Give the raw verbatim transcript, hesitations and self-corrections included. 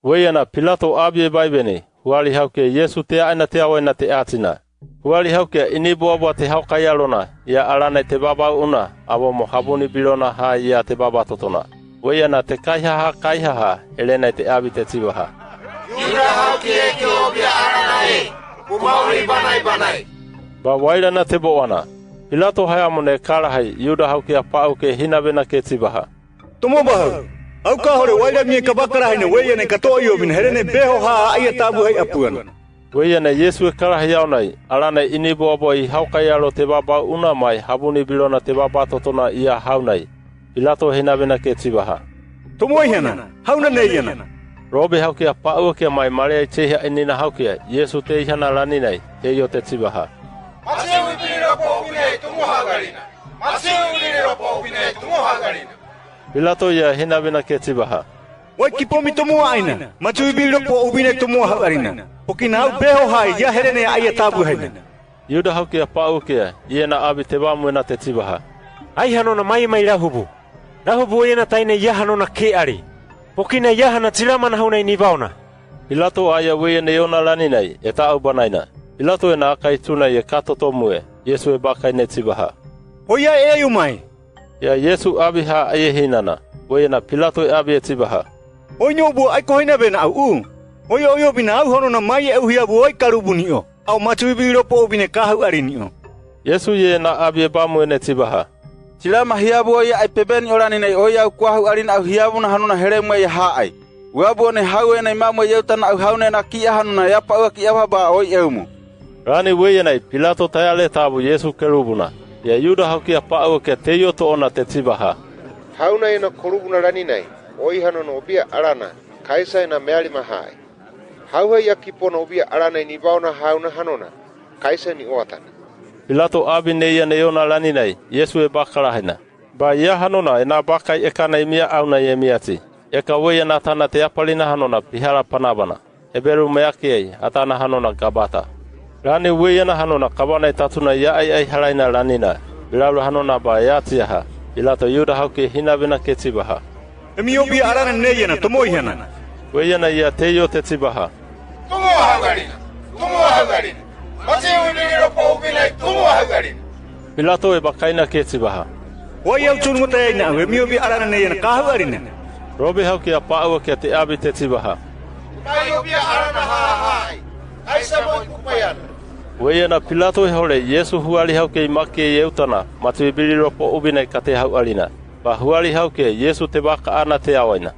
Weiana Pilato abie baibeni, huali haukia Iesu teaina teawaina te atsina. Huali haukia inibuabua te haukayalona, ia alanai te babauuna, avo mo habuni bilona ha ia te babatotona. Weiana te kaihaha kaihaha, helenai te abi te tsivaha: Yuda haukia ke obia arana e, kumauli banai banai. Ba wailana te boana. Pilato hayamone karahai, Yuda haukia pa'u ke hinavena ke tsivaha: Tomo bahau, au ka hore waila mie ka bakarahaina weianai ka to'o iovina herene beho ha aia tabuhai apuana. Weianai Iesu e karahi yaunai, alanai inibuabua i haukayalo te babauuna mai habuni bilona te babatotona ia haunai. Pilato hinavena ke tsivaha: Tomo ihana, hauna neiana. Robe haukia pa'u kia mai marea i cheha inina haukia, Iesu teihana laninai, teio te tsivaha: Machiu i bili ropo ubinai, tomo haugalina. Machiu i bili ropo ubinai, tomo haugalina. Pilato ia hinavena ke tsivaha: Wai ki pomi tomo aina, machiu i bili ropo ubinai, tomo haugalina. Pokina au beho hai ia herene aia tabuhaina. Yuda haukia pa'u kia, ia na abi te bamuena te tsivaha: Ai hanona mai mai rahubu. Rahubu weiana taina ia hanona ke'ari. Pokina ia hana chilama nahuna inivaona. Pilato aia weianai ona laninai, e ta'u banaina. Pilato e na aka i chunai e kato tomue, Iesu e bakaina e tsivaha: Oia e ayu mai. Ia Iesu abi ha aie hinana. Weiana Pilato e abi e tsivaha: Oi nobua, ai ko hinavena au u? Oia oiovina au hanona mai e au hiabu oi karubu ni'o, au machiu i bili ropo ubinai ka hau'ari ni'o. Iesu ia na abi e bamuena e tsivaha: Chilama hiabu oi a'ai pebe ni'o laninai oi au ko hau'arina au hiabu na hanona heremu ia ha'ai. Uabu one hau e na ima'mu e eutana au hauna e na ki'a hanona ia pa'ua ki'a ba oi eumu. Lani weianai Pilato tayale tabu Iesu kerubuna. Ia Yuda haukia pa'u kia teio to'ona te tsivaha: Hauna e na korubuna laninai, oi hanona obia arana, kaisa e na mealima ha'ai. Hauhai ia ki po na obia arana inivaona hauna hanona, kaisa ni oatana. Pilato abi neianai ona laninai, Iesu e bakarahaina. Ba ia hanona e na bakai ekana i mia auna i e miachi. Eka weiana atana te apalina hanona Pihala Panabana. Heberu meaki ai, atana hanona Gabata. Lani weiana hanona kabana i tachuna ia ai ai halaina lanina. Bilalu hanona ba ia chiaha. Pilato Yuda haukia hinavena ke tsivaha: Emi obia arana neiana, tomo ihana. Weiana ia teio te tsivaha: Tomo hau'arina. Tomo hau'arina. Machiu i bili ropo ubinai, tomo hau'arina. Pilato e bakaina ke tsivaha: Wai au chunugutayaina au emi obia arana neiana ka hau'arina? Robe haukia pa'u kia te abi te tsivaha: Ai obia arana ha ha'ai, kaisa mo i kupayana. Weiana Pilato e hole Iesu huali haukia i maki e eutana, machiu i bili ropo ubinai ka te hau'arina. Ba huali haukia Iesu te baka'ana te awaina.